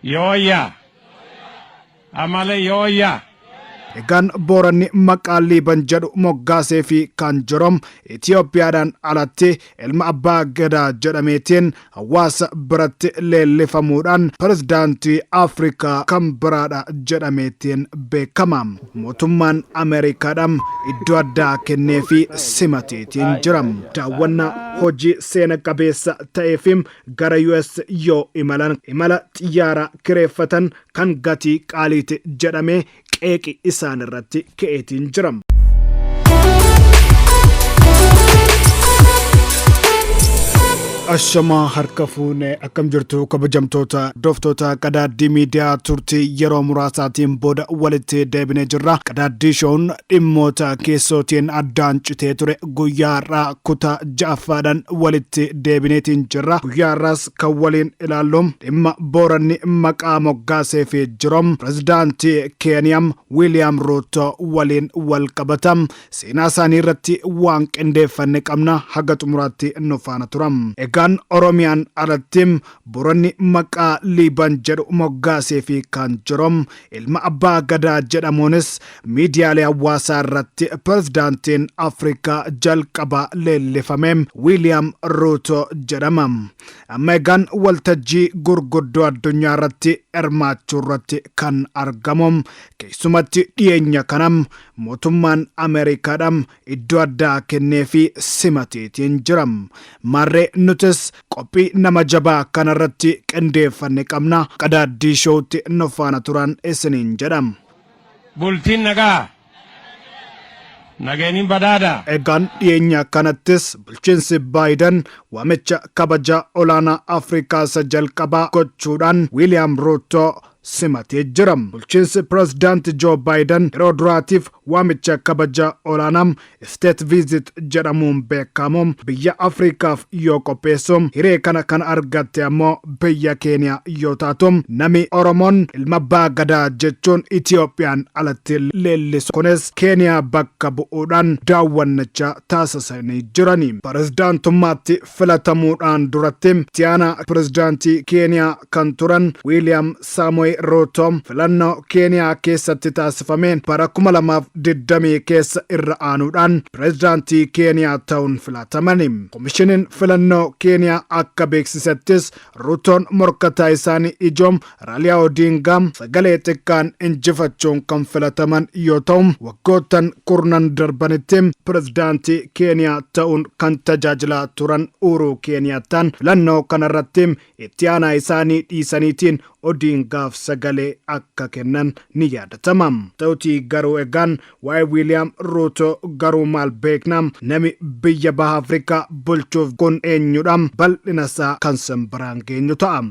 Yooyyaa! Ammalee yooyyaa! Egaan Booranni maqaa Liiban jedhu moggaaseefii kan jiru Itiyoophiyaadhaan alatti ilma abbaa Gadaa jedhameetiin hawaasa biratti leellifamuudhaan pirezidaantii Afrikaa kan biraadha jedhameetiin beekama. Mootummaan Ameerikaadha iddoo addaa kenneefii simateetiin jira. Daawwannaa hojii seena qabeessa ta'eefi gara US yoo imalan imala xiyyaaraa kireeffatan kan gatii qaaliiti jedhamee qeeqi isaan irratti ka'eetiin jira. Ashamaa harka fuune, akkam jirtu kabajamtoota hordoftoota Qadaaddii Miidiyaa? Turtii yeroo muraasaatiin booda walitti deebinee jirra. Qadaaddii Shown dhimmoota keessootiin addaan citee ture guyyaa har'aa kutaa ja'affaadhaan walitti deebineetiin jirra. Guyyaa har'aas kan waliin ilaallu dhimma Booranni maqaa moggaaseefii jiru pirezidaantii Keeniyaa Wiiliyaam Ruuto waliin wal qabata. Seenaa isaanii irratti waan qindeeffanne qabna, haga xumuraatti nu faana tura. Egaan Oromiyaan alatti Booranni maqaa Liiban jedhu moggaaseefii kan jiru ilma abbaa Gadaa jedhamuunis miidiyaalee hawaasaa irratti pirezidaantiin Afrikaa jalqabaa leellifame Wiiliyaam Ruuto jedhama. Amma egaan waltajjii gurguddoo addunyaa irratti hirmaachuu irratti kan argamu, keessumatti dhiyeenya kana mootummaan Ameerikaadha iddoo addaa kenneefii simateetiin jira. Maarree nutis qophii nama jabaa kanarratti qindeeffanne qabna. Qadaaddii Showtti nu faana turan isiniin jedha. Bultiin nagaa. Nageenyin badhaadha. Egaan dhiyeenya kanattis bulchiinsi Baayiden waamicha kabaja olaanaa Afrikaa isa jalqabaa gochuudhaan Wiiliyaam Ruuttoo simatee jira. Bulchiinsi pirezidaanti Joo Baayiden yeroo duraatiif waamicha kabaja olaanaa State Visit jedhamuun beekamu biyya Afrikaaf yoo qopheessu, hiree kana kan argatte ammoo biyya Keeniyaa yoo taatu, nami Oromoon ilma abbaa Gadaa jechuun Itiyoophiyaan alatti leellisu kunis Keeniyaa bakka bu'uudhaan daawwannicha taasisanii jirani. Pirezidaantummaatti filatamuudhaan duratti itti aanaa pirezidaantii Keeniyaa kan turan Wiiliyaam Saamo'ee Ruutoo filannoo Keeniyaa keessatti taasifameen bara 2020 keessa irra aanuudhaan pirezidaantii Keeniyaa ta'uun filatamani. Komishiniin filannoo Keeniyaa akka beeksisettis Ruutoon morkataa isaanii ijoo Raaliyaa Odiingaa sagalee xiqqaan injifachuun kan filataman yoo ta'u, waggoottan kurnan darbanitti pirezidaantii Keeniyaa ta'uun kan tajaajilaa turan Uuruu Keeniyaattaan filannoo kanarratti itti aanaa isaanii dhiisaniitiin Odiingaaf sagalee akka kennan ni yaadatama. Ta'utii garuu egaan waa'ee Wiiliyaam Ruutoo garuu maal beekna? Nami biyya Baha Afrikaa bulchuuf kun eenyudha? Bal'ina isaa kan sin biraan geenyu ta'a.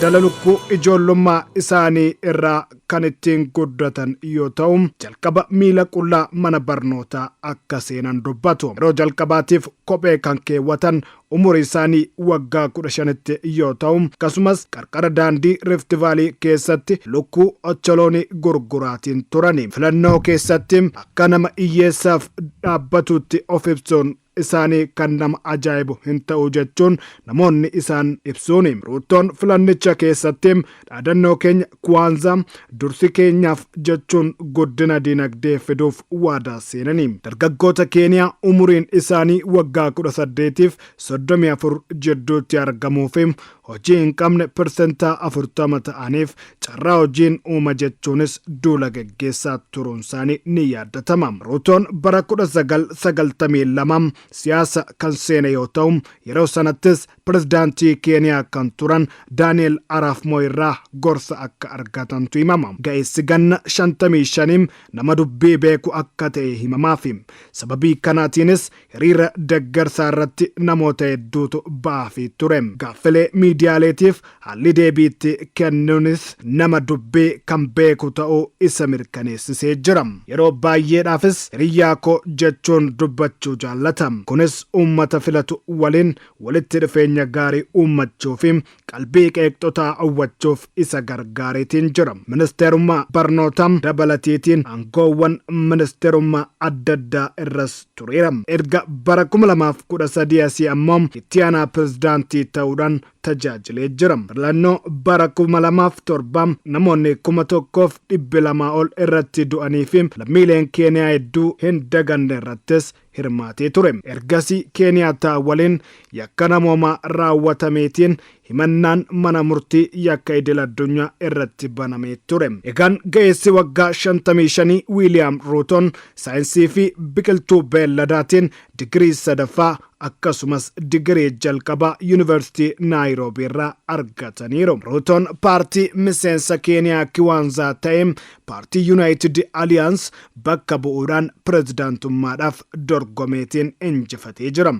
Daldala lukkuu ijoollummaa isaanii irraa kan ittiin guddatan yoo ta'u, jalqaba miila qullaa mana barnootaa akka seenan dubbatu. Yeroo jalqabaatiif kophee kan keewwatan umurii isaanii waggaa 15tti yoo ta'u, akkasumas qarqara daandii Rift Valley keessatti lukkuu ocholoonii gurguraatiin turani. Filannoo keessatti akka nama hiyyeessaaf dhaabbatuutti of ibsuun isaanii kan nama ajaa'ibu hin ta'u jechuun namoonni isaan ibsuuni. Ruuttoon filannicha keessatti dhaadannoo keenya Kuwaanzaa, dursi keenyaaf jechuun guddina dinagdee fiduuf waadaa seenani. Dargaggoota Keeniyaa umuriin isaanii waggaa 18f 34 jidduutti argamuu fi hojii hin qabne persentaa 40 ta'aniif carraa hojiin uuma jechuunis duula geggeessaa turuunsaanii ni yaadatama. Ruutoon bara 1992 siyaasa kan seene yoo ta'u, yeroo sanattis pirezidaantii Keeniyaa kan turan Daani'el Araaf Mooy irraa gorsa akka argatantu himama. Ga'eessi ganna 55 nama dubbii beeku akka ta'e himamaafi. Sababii kanaatiinis hiriira deggarsaa irratti namoota hedduutu ba'aafii ture. Gaaffilee miidiyaaleetiif haalli deebii itti kennuunis nama dubbii kan beeku ta'uu isa mirkaneessisee jira. Yeroo baay'eedhaafis hiriyyaa koo jechuun dubbachuu jaallata. Kunis uummata filatu waliin walitti dhufeenya gaarii uummachuu fi qalbii qeeqxotaa hawwachuuf isa gargaareetiin jira. Ministeerummaa barnootaa dabalateetiin aangoowwan ministeerummaa adda addaa irras tureera. Erga bara 2013 asii ammoo itti aanaa pirezidaantii ta'uudhaan tajaajilee jira. Filannoo bara 2007 namoonni 1,200 ol irratti du'anii fi lammiileen Keeniyaa hedduu hin daganne irrattis hirmaatee ture. Ergasii Keeniyaataa waliin yakka namoomaa raawwatameetiin himannaan mana murtii yakka idil addunyaa irratti banamee ture. Egaan ga'eessi waggaa 55 Wiiliyaam Ruutoon saayinsii fi biqiltuu beelladaatiin digirii sadaffaa akkasumas digirii jalqabaa Yuunivarsiitii Naayiroobii irraa argataniiru. Ruutoon paartii miseensa Keeniyaa Kiwaanzaa ta'e, paartii United Alliance bakka bu'uudhaan pirezidaantummaadhaaf dorgomeetiin injifatee jira.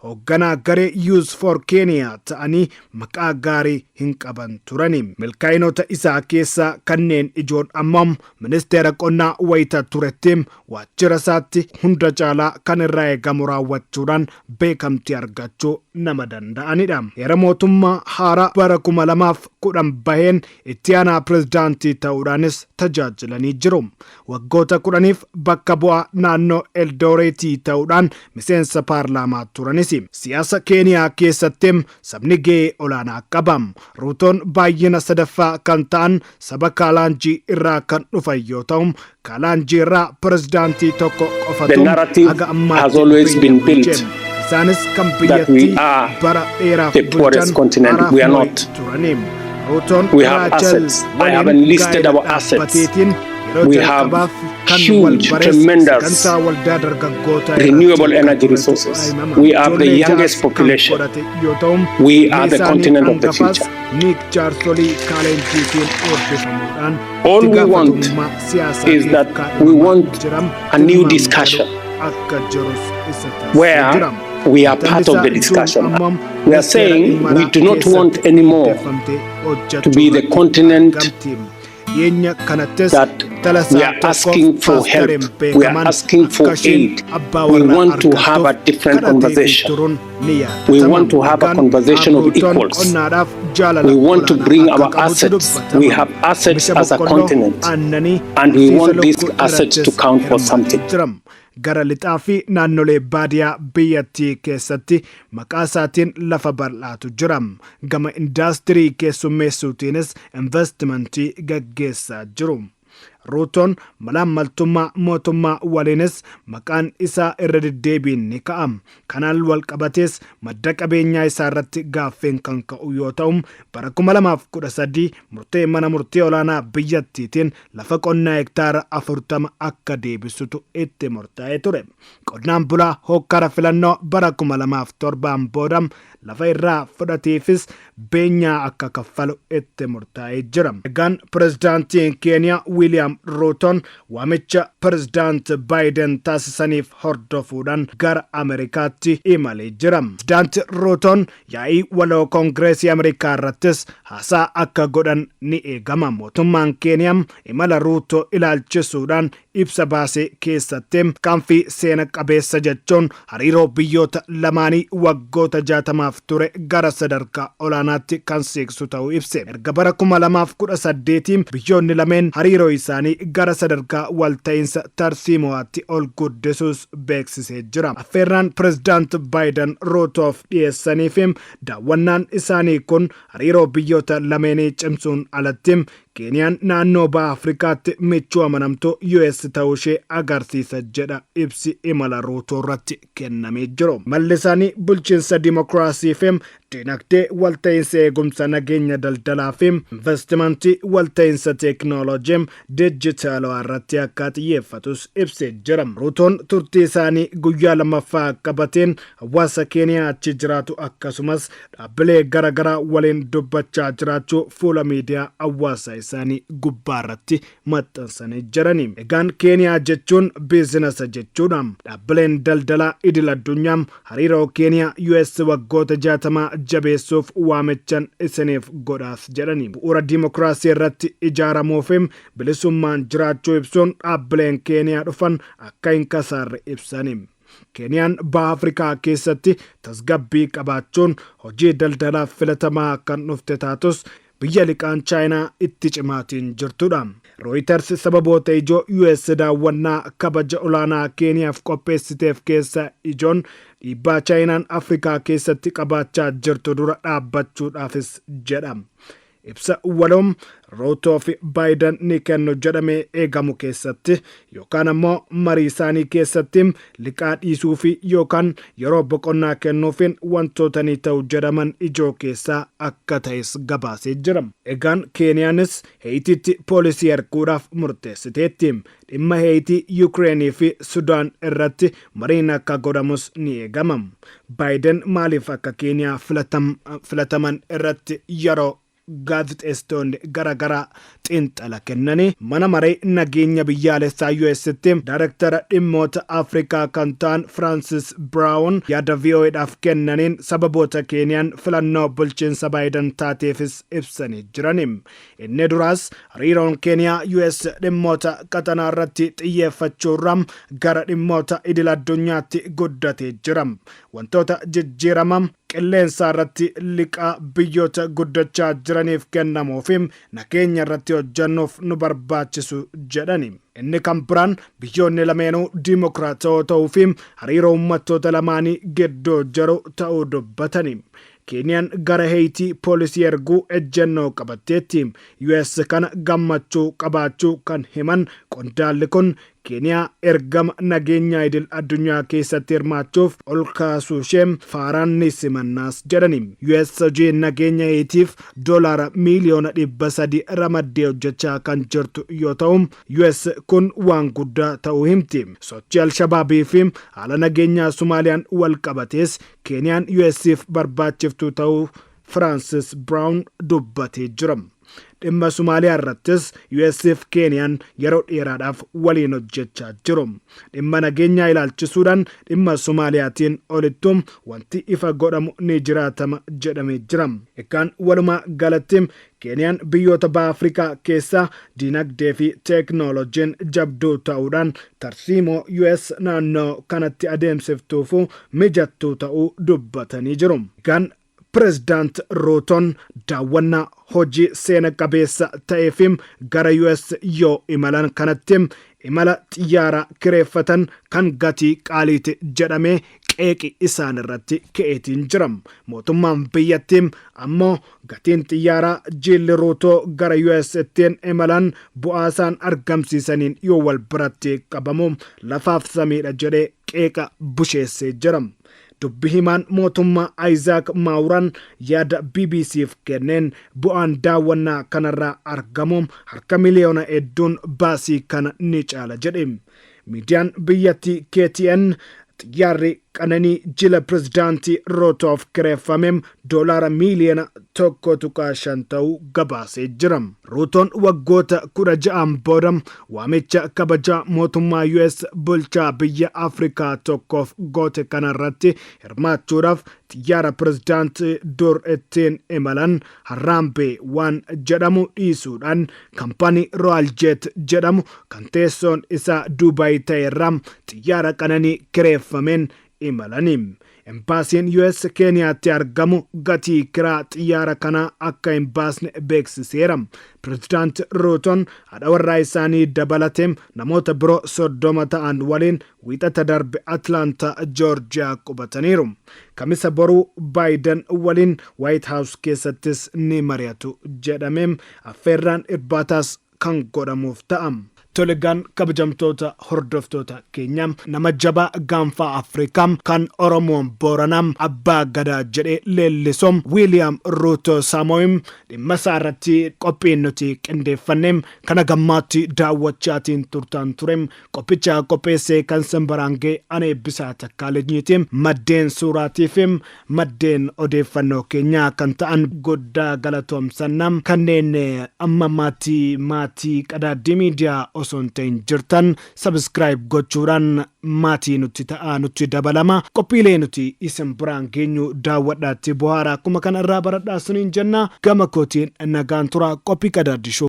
Hoogganaa garee Youth for Kenya ta'anii maqaa gaarii hin qaban turani. Milkaa'inoota isaa keessaa kanneen ijoon ammoo ministeera qonnaa wayita turetti waajjira isaatti hunda caalaa kan irraa eegamu raawwachuudhaan beekamtii argachuu nama danda'anidha. Heera mootummaa haaraa bara 2010 baheen itti aanaa pirezidaantii ta'uudhaanis tajaajilanii jiru. Waggoota 10f bakka bu'aa naannoo Eldooreetii ta'uudhaan miseensa paarlaamaa turanis. Siyaasa Keeniyaa keessatti sabni gahee olaanaa qaba. Ruutoon baay'ina sadaffaa kan ta'an saba Kaalaanjii irraa kan dhufan yoo ta'u, Kaalaanjii irraa pirezidaantii tokko qofatu haga ammaatti biyya bulche. Isaanis kan biyyattii bara dheeraaf bulchan Arap Moi turani. Ruutoon Raachel waliin gaa'ela dhaabbateetiin yeroo jalqabaaf kan wal bares sagantaa waldaa dargaggoota renewable energy resources. We are the youngest population. Yoo ta'u, We are the continent of the future. Niik jaarsolii Kaaleenjiitiin eebbifamuudhaan All we want is that we want a new discussion akka jirus isa where we are part of the discussion. We are saying we do not want anymore to be the continent Dhiyeenya kanattis that intala we are asking for help, we are asking for aid. We want to have a different conversation. We want to have a conversation of equals. We want to bring our assets. We have assets as a continent, and we want these assets to count for something. Gara lixaa fi naannolee baadiyaa biyyattii keessatti maqaa isaatiin lafa bal'aatu jira. Gama indaastirii keessummeessuutiinis investimentii gaggeessaa jiru. Ruutoon malaammaltummaa mootummaa waliinis maqaan isaa irra deddeebiin ni ka'a. Kanaan wal qabatees madda qabeenyaa isaa irratti gaaffeen kan ka'u yoo ta'u, bara 2013 murtee mana murtii olaanaa biyyattiitiin lafa qonnaa hektaara 40 akka deebisutu itti murtaa'ee ture. Qonnaan bulaa hokkara filannoo bara 2007 booda lafa irraa fudhateefis beenyaa akka kaffalu itti murtaa'ee jira. Egaan pirezidaantiin Keeniyaa Wiiliyaam Ruutoon waamicha pirezidaant Baayiden taasisaniif hordofuudhaan gara Ameerikaatti imalee jira. Pirezidaanti Ruutoon yaa'ii waloo Koongireesii Ameerikaa irrattis haasaa akka godhan ni eegama. Mootummaan Keeniyaa imala Ruutoo ilaalchisuudhaan ibsa baasee keessatti kanfii seena qabeessa jechuun hariiroo biyyoota lamaanii waggoota 60f ture gara sadarkaa olaanaatti kan siiqsu ta'uu ibse. Erga bara 2018 biyyoonni lameen hariiroo isaanii gara sadarkaa walta'iinsa tarsiimo'aatti ol guddisuus beeksisee jira. Affeerraan pirezidaant Baayiden Ruutoof dhiyeessanii fi daawwannaan isaanii kun hariiroo biyyoota lameenii cimsuun alatti Keeniyaan naannoo baha Afrikaatti michuu amanamtuu US ta'uu ishee agarsiisa jedha ibsi imala Ruutoo irratti kennamee jiru. Imalli isaanii bulchiinsa dimokiraasii fi dinagdee, walta'iinsa eegumsa nageenya daldalaa fi investimentii, walta'iinsa teeknooloojii dijitaalawaa irratti akka xiyyeeffatus ibsee jira. Ruutoon turtii isaanii guyyaa lammaffaa qabateen hawaasa Keeniyaa achi jiraatu akkasumas dhaabbilee garaagaraa waliin dubbachaa jiraachuu fuula miidiyaa hawaasa isaanii gubbaa irratti maxxansanii jirani. Egaan Keeniyaa jechuun biizinasa jechuudha. Dhaabbileen daldalaa idil addunyaa hariiroo Keeniyaa US waggoota 60 jabeessuuf waamichan isiniif godhaas jedhani. Bu'uura dimokiraasii irratti ijaaramuu fi bilisummaan jiraachuu ibsuun dhaabbileen Keeniyaa dhufan akka hin kasaarre ibsani. Keeniyaan Baha Afrikaa keessatti tasgabbii qabaachuun hojii daldalaaf filatamaa kan dhufte taatus, biyya liqaan Chaayinaa itti cimaatiin jirtudha. Reuters sababoota ijoo US daawwannaa kabaja olaanaa Keeniyaaf qopheessiteef keessa ijoon dhiibbaa Chaayinaan Afrikaa keessatti qabaachaa jirtu dura dhaabbachuudhaafis jedha. Ibsa waloom Ruutoo fi Baayiden ni kennu jedhamee eegamu keessatti yookaan ammoo marii isaanii keessatti liqaa dhiisuu fi yookaan yeroo boqonnaa kennuufiin wantoota ni ta'u jedhaman ijoo keessaa akka ta'es gabaasee jira. Egaan Keeniyaanis Heeyitiitti poolisii erguudhaaf murteessiteetti. Dhimma Heeyitii, Yukireenii fi Sudaan irratti mariin akka godhamus ni eegama. Baayiden maaliif akka Keeniyaa filataman irratti yeroo gaazexeessitoonni garaagaraa xiinxala kennanii, mana maree nageenya biyyaalessaa US'tti daayirektara dhimmoota Afrikaa kan ta'an Francis Brown yaada VOAdhaaf kennaniin sababoota Keeniyaan filannoo bulchiinsa Baayiden taateefis ibsanii jirani. Inni duraas hariiroon Keeniyaa US dhimmoota qaxanaa irratti xiyyeeffachuurra gara dhimmoota idil addunyaatti guddatee jira. Wantoota jijjiirama qilleensaa irratti liqaa biyyoota guddachaa jiraniif kennamuu fi nageenya irratti hojjennuuf nu barbaachisu jedhani. Inni kan biraan biyyoonni lameenuu diimokiraatawoo ta'uu fi hariiroo uummattoota lamaanii gidduu jiru ta'uu dubbatani. Keeniyaan gara Heeyitii poolisii erguu ejjennoo qabatteetti. US kana gammachuu qabaachuu kan himan qondaalli kun, Keeniyaa ergama nageenyaa idil addunyaa keessatti hirmaachuuf ol kaasuu ishee faaraan ni simannaas jedhani. US hojii nageenya Heeyitiif $300 miiliyoona ramaddee hojjechaa kan jirtu yoo ta'u, US kun waan guddaa ta'uu himti. Sochii Alshabaabii fi haala nageenyaa Somaaliyaan wal qabatees Keeniyaan US'if barbaachiftuu ta'uu Francis Brown dubbatee jira. Dhimma Somaaliyaa irrattis US'if Keeniyaan yeroo dheeraadhaaf waliin hojjechaa jiru. Dhimma nageenyaa ilaalchisuudhaan dhimma Somaaliyaatiin olittu wanti ifa godhamu ni jiraatama jedhamee jira. Egaan walumaa galatti Keeniyaan biyyoota Baha Afrikaa keessaa diinagdee fi teeknooloojiin jabduu ta'uudhaan tarsiimoo US naannoo kanatti adeemsiftuufu mijattuu ta'uu dubbatanii jiru. Egaan Pireezidaant Ruutoon daawwannaa hojii seena qabeessa ta'ee fi gara US yoo imalan kanatti imala xiyyaaraa kireeffatan kan gatii qaaliiti jedhamee qeeqi isaan irratti ka'eetiin jira. Mootummaan biyyattii ammoo gatiin xiyyaaraa jilli Ruutoo gara US ittiin imalan bu'aa isaan argamsiisaniin yoo wal biratti qabamu lafaaf samiidha jedhee qeeqa busheessee jira. Dubbi himaan mootummaa Isaac Maawuran yaada BBCf kenneen bu'aan daawwannaa kanarraa argamu harka miliyoona hedduun baasii kana ni caala jedhe. Miidiyaan biyyattii KTN xiyyaarri qananii jila pirezidaantii Ruutoof kireeffame $1.5 miiliyoona ta'uu gabaasee jira. Ruutoon waggoota 16n booda waamicha kabajaa mootummaa US bulchaa biyya Afrikaa tokkoof goote kanarratti hirmaachuudhaaf xiyyaara pirezidaantii dur ittiin imalan Harambee waan jedhamu dhiisuudhaan kaampaanii Royal Jet jedhamu kan teessoon isaa Duubaay ta'e irraa xiyyaara qananii kireeffameen imalani. Embaasiin US Keeniyaatti argamu gatii kiraa xiyyaara kanaa akka hin baasne beeksiseera. Pirezidaant Ruutoon haadha warraa isaanii dabalatee namoota biroo 30 ta'an waliin Wiixata darbe Atlaantaa, Joorjiyaa qubataniiru. Kamisa boruu Baayiden waliin White House keessattis ni mari'atu jedhamee affeerraan irbaataas kan godhamuuf ta'a. Tolegaan kabajamtoota hordoftoota keenya, nama jabaa gaanfaa Afrikaa kan Oromoon Booranaa abbaa gadaa jedhee leellisu Wiiliyaam Ruuto Saamoyim dhimma isaa irratti qophiin nuti qindeeffanne kana gammaatti daawwachaatiin turtan ture. Qophicha qopheessee kan simbiraan ga'e ana Eebbisaa Takkaalenyiiti. Maddeen suuraatii fi maddeen odeeffannoo keenyaa kan ta'an guddaa galatoomsanna. Kanneen amma ammaatti maatii Qadaaddii Miidiyaa osoo hin ta'in jirtan, subscribe gochuudhaan maatii nutti ta'aa, nutti dabalama. Qophiilee nuti isin biraan geenyu daawwadhaatti bohaara, akkuma kana irraa baradhaa suniin jenna. Gama kootiin nagaan tura. Qophii Qadaaddishuu.